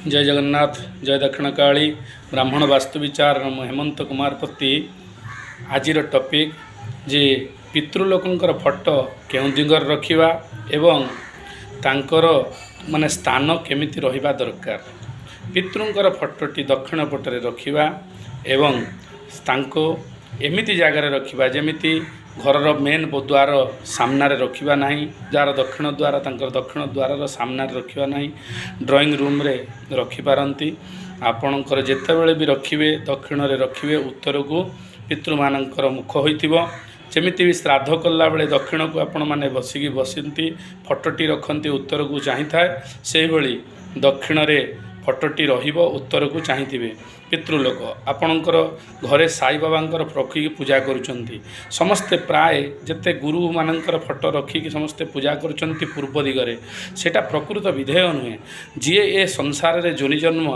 ଜୟ ଜଗନ୍ନାଥ, ଜୟ ଦକ୍ଷିଣକାଳୀ। ବ୍ରାହ୍ମଣ ବାସ୍ତୁ ବିଚାର, ମୁଁ ହେମନ୍ତ କୁମାର ପତି। ଆଜିର ଟପିକ୍ ଯେ ପିତୃଲୋକଙ୍କର ଫଟୋ କେଉଁ ଦିଗରେ ରଖିବା ଏବଂ ତାଙ୍କର ମାନେ ସ୍ଥାନ କେମିତି ରହିବା ଦରକାର। ପିତୃଙ୍କର ଫଟୋଟି ଦକ୍ଷିଣ ପଟରେ ରଖିବା ଏବଂ ତାଙ୍କୁ ଏମିତି ଜାଗାରେ ରଖିବା, ଯେମିତି ଘରର ମେନ୍ ଦ୍ୱାର ସାମ୍ନାରେ ରଖିବା ନାହିଁ। ଯାହାର ଦକ୍ଷିଣ ଦ୍ୱାର, ତାଙ୍କର ଦକ୍ଷିଣ ଦ୍ୱାରର ସାମ୍ନାରେ ରଖିବା ନାହିଁ। ଡ୍ରଇଂ ରୁମ୍ରେ ରଖିପାରନ୍ତି। ଆପଣଙ୍କର ଯେତେବେଳେ ବି ରଖିବେ, ଦକ୍ଷିଣରେ ରଖିବେ, ଉତ୍ତରକୁ ପିତୃମାନଙ୍କର ମୁଖ ହୋଇଥିବ। ଯେମିତି ବି ଶ୍ରାଦ୍ଧ କଲାବେଳେ ଦକ୍ଷିଣକୁ ଆପଣମାନେ ବସିକି ବସନ୍ତି, ଫଟୋଟି ରଖନ୍ତି, ଉତ୍ତରକୁ ଚାହିଁଥାଏ, ସେଇଭଳି ଦକ୍ଷିଣରେ ଫଟୋଟି ରହିବ, ଉତ୍ତରକୁ ଚାହିଁଥିବେ ପିତୃଲୋକ। ଆପଣଙ୍କର ଘରେ ସାଇବାବାଙ୍କର ରଖିକି ପୂଜା କରୁଛନ୍ତି ସମସ୍ତେ, ପ୍ରାୟ ଯେତେ ଗୁରୁମାନଙ୍କର ଫଟୋ ରଖିକି ସମସ୍ତେ ପୂଜା କରୁଛନ୍ତି ପୂର୍ବ ଦିଗରେ, ସେଇଟା ପ୍ରକୃତ ବିଧେୟ ନୁହେଁ। ଯିଏ ଏ ସଂସାରରେ ଯୋନି ଜନ୍ମ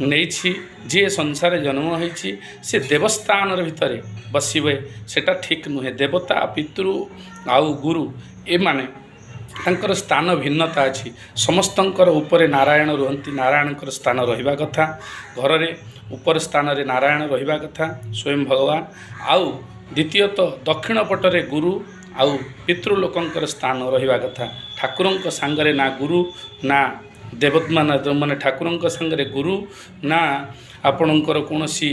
ନେଇଛି, ଯିଏ ସଂସାରରେ ଜନ୍ମ ହୋଇଛି, ସେ ଦେବସ୍ଥାନର ଭିତରେ ବସିବେ, ସେଇଟା ଠିକ୍ ନୁହେଁ। ଦେବତା, ପିତୃ ଆଉ ଗୁରୁ, ଏମାନେ ତାଙ୍କର ସ୍ଥାନ ଭିନ୍ନତା ଅଛି। ସମସ୍ତଙ୍କର ଉପରେ ନାରାୟଣ ରୁହନ୍ତି। ନାରାୟଣଙ୍କର ସ୍ଥାନ ରହିବା କଥା। ଘରରେ ଉପର ସ୍ଥାନରେ ନାରାୟଣ ରହିବା କଥା, ସ୍ୱୟଂ ଭଗବାନ। ଆଉ ଦ୍ୱିତୀୟତଃ ଦକ୍ଷିଣ ପଟରେ ଗୁରୁ ଆଉ ପିତୃଲୋକଙ୍କର ସ୍ଥାନ ରହିବା କଥା। ଠାକୁରଙ୍କ ସାଙ୍ଗରେ ନା ଗୁରୁ ନା ଦେବମାନେ, ମାନେ ଠାକୁରଙ୍କ ସାଙ୍ଗରେ ଗୁରୁ ନା ଆପଣଙ୍କର କୌଣସି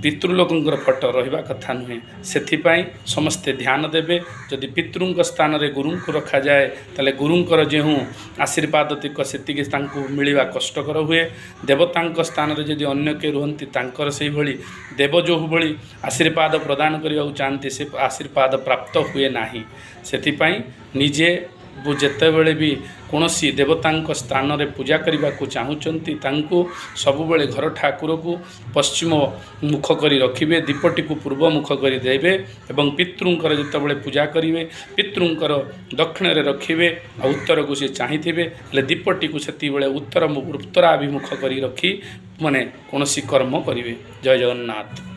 ପିତୃଲୋକଙ୍କର ଫଟୋ ରହିବା କଥା ନୁହେଁ। ସେଥିପାଇଁ ସମସ୍ତେ ଧ୍ୟାନ ଦେବେ। ଯଦି ପିତୃଙ୍କ ସ୍ଥାନରେ ଗୁରୁଙ୍କୁ ରଖାଯାଏ, ତାହେଲେ ଗୁରୁଙ୍କର ଯେଉଁ ଆଶୀର୍ବାଦ ତିକ ସେତିକି ତାଙ୍କୁ ମିଳିବା କଷ୍ଟକର ହୁଏ। ଦେବତାଙ୍କ ସ୍ଥାନରେ ଯଦି ଅନ୍ୟ କିଏ ରୁହନ୍ତି, ତାଙ୍କର ସେଇଭଳି ଦେବ ଯେଉଁଭଳି ଆଶୀର୍ବାଦ ପ୍ରଦାନ କରିବାକୁ ଚାହାନ୍ତି, ସେ ଆଶୀର୍ବାଦ ପ୍ରାପ୍ତ ହୁଏ ନାହିଁ। ସେଥିପାଇଁ ନିଜେ ଯେତେବେଳେ ବି କୌଣସି ଦେବତାଙ୍କ ସ୍ଥାନରେ ପୂଜା କରିବାକୁ ଚାହୁଁଛନ୍ତି, ତାଙ୍କୁ ସବୁବେଳେ ଘର ଠାକୁରକୁ ପଶ୍ଚିମ ମୁଖ କରି ରଖିବେ, ଦୀପଟିକୁ ପୂର୍ବ ମୁଖ କରି ଦେବେ ଏବଂ ପିତୃଙ୍କର ଯେତେବେଳେ ପୂଜା କରିବେ, ପିତୃଙ୍କର ଦକ୍ଷିଣରେ ରଖିବେ ଆଉ ଉତ୍ତରକୁ ସେ ଚାହିଁଥିବେ। ହେଲେ ଦୀପଟିକୁ ସେତିକିବେଳେ ଉତ୍ତରାଭିମୁଖ କରି ରଖି ମାନେ କୌଣସି କର୍ମ କରିବେ। ଜୟ ଜଗନ୍ନାଥ।